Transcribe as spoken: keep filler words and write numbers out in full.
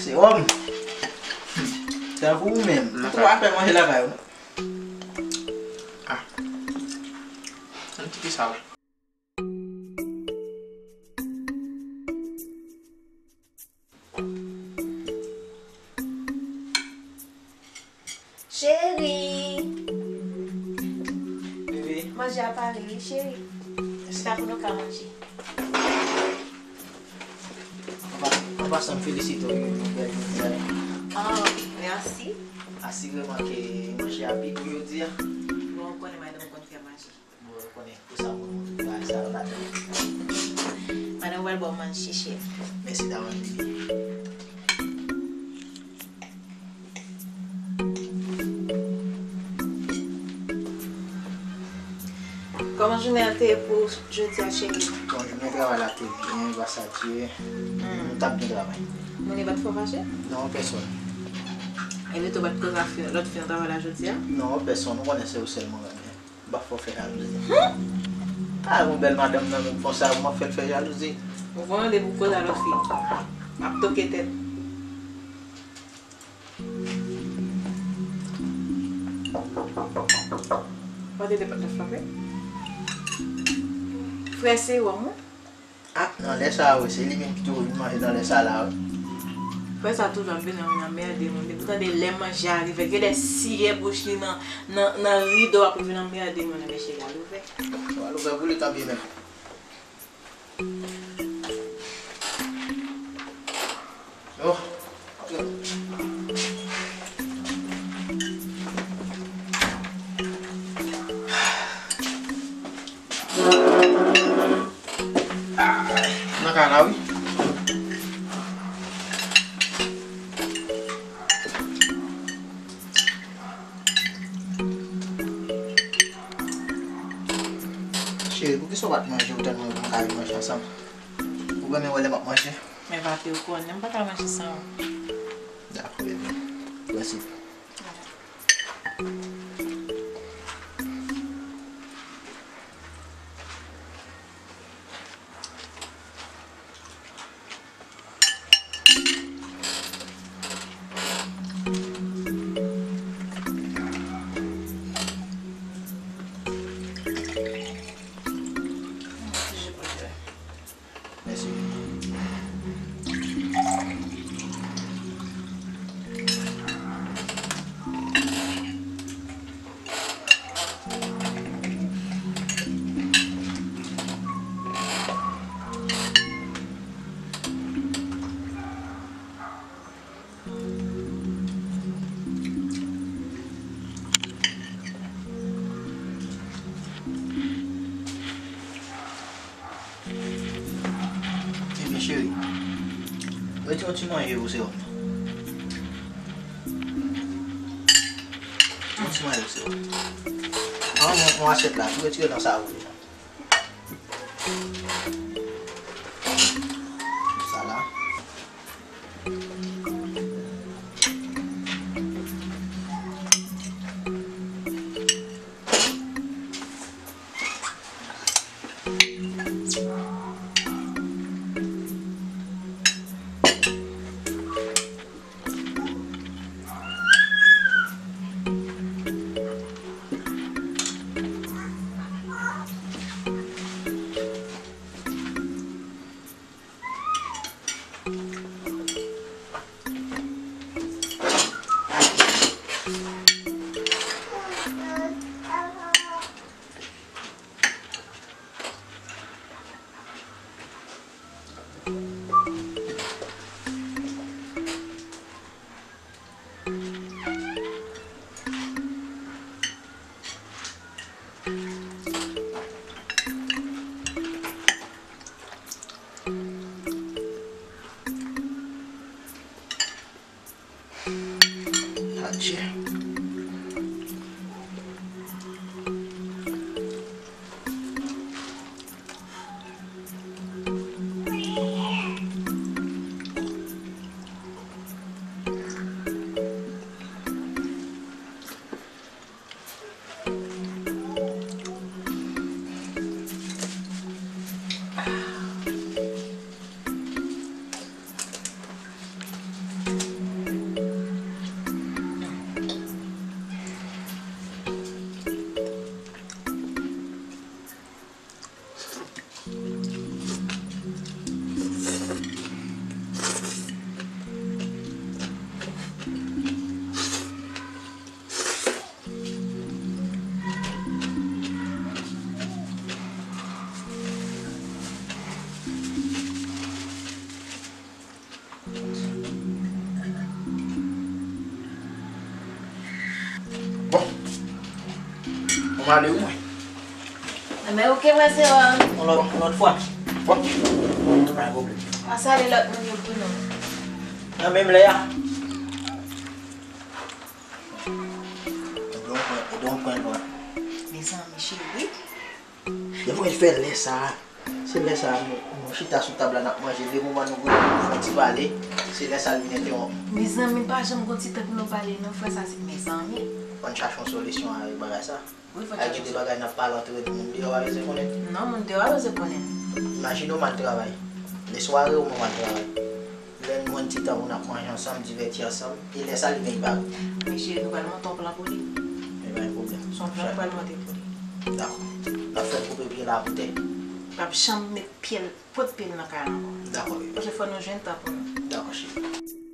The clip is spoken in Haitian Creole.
Se wòm. Tankou ou menm. Ou pa fè manje lakay ou. Ah. Yon ti sal. Cheri! Bebe. Manje a pare wi, cheri. Sa pou nou ka manje. An pa-, an pasan, m felisite w wi pou bèl jodi a. Ah, mèsi. Asireman ke manje a pi gou jodi a. Bon, ou konnen madanm konn fè manje. Bon, ou konnen, pou sa moun tout bagay sa yo ladan. Madanm pral ba w manje, chèf. Mèsi davans, bebe. Kòman jounen an te ye pou jodi a, cheri? Bon, jounen travay la te byen, gras a Dye. Hmm. Nou t ap byen travay. Moun yo pa t fè w fache? Non, pèsonn. Epi tou pa t koz ak fi, lòt fi nan travay la jodi a? Non, pèsonn, ou konnen se ou sèl mwen renmen. M pa fè w fè jalouzi. Hmm? A, yon bèl madanm nan menm konsa, ou m ap fè l fè jalouzi. Ou konnen depi w koze a lòt fi, m ap toke tèt. Ou tande pòt la frape? Frè se wòm, wi. Ah, nan lè sa a, wi, se li menm ki toujou vin manje nan lè sa la, wi. Frè sa toujou ap vin anmède moun. Depi w tande lè manje a rive, genlè siye bouch li nan, nan, nan rido a pou vin anmède moun. Mesye, l al ouvè. L al ouvè pou li, tanpri menm. Oh. Nan kay la, wi. Cheri, poukisa w pa t manje ou tèlman nou ka vin manje ansanm? Ou renmen wè lè m ap manje? Men papi, ou konnen m pa ka manje san ou. Dakò, bebe. Mèsi. Mèsi. Ebyen, cheri, retire yon ti manje pou sewòm nan. Yon ti manje pou sewòm. Pran yon, yon asyèt la, tou retire nan sa ou vle. Sa la. Adje. Bon. Mwen ale wi mwen. Enben, oke, mwen se yon lòt, yon lòt fwa. Bon. Pa gen pwoblèm. Mwen salye lòt moun yo pou nou. Nan menm lè a. Edon pran, edon pran lwa. Mezanmi, cheri. Depi mwen fè lè sa a, se lè sa a nou, nou chita sou tab la, n ap manje, de moman nou gouye, nou fè yon ti pale, se lè sa a li vin entewonp. Mezanmi, pa janm gon ti tan pou nou pale, non, frè, sa se mezanmi. Ann chache yon solisyon avèk bagay sa. Wi, fò n chache yon solisyon. Ay, gen de bagay n ap pale antre nou, moun deyò pa bezwen konnen. Non, moun deyò pa bezwen konnen. Imajine w m al travay. Leswa, ou mwen m al travay. Lè n jwenn ti tan pou n ap manje ansanm, divèti ansanm, e lè sa li vin bare. Men cheri, nou pral monte yon plan pou li. Men pa gen pwoblèm. Se yon plan nou pral monte pou li. Dakò. N ap fè l koupe pye l a boutèy. L p ap janm met pye l, pwent pye l nan kay la ankò. Dakò, bebe. Paske fò nou jwenn tan pou nou. Dakò, cheri.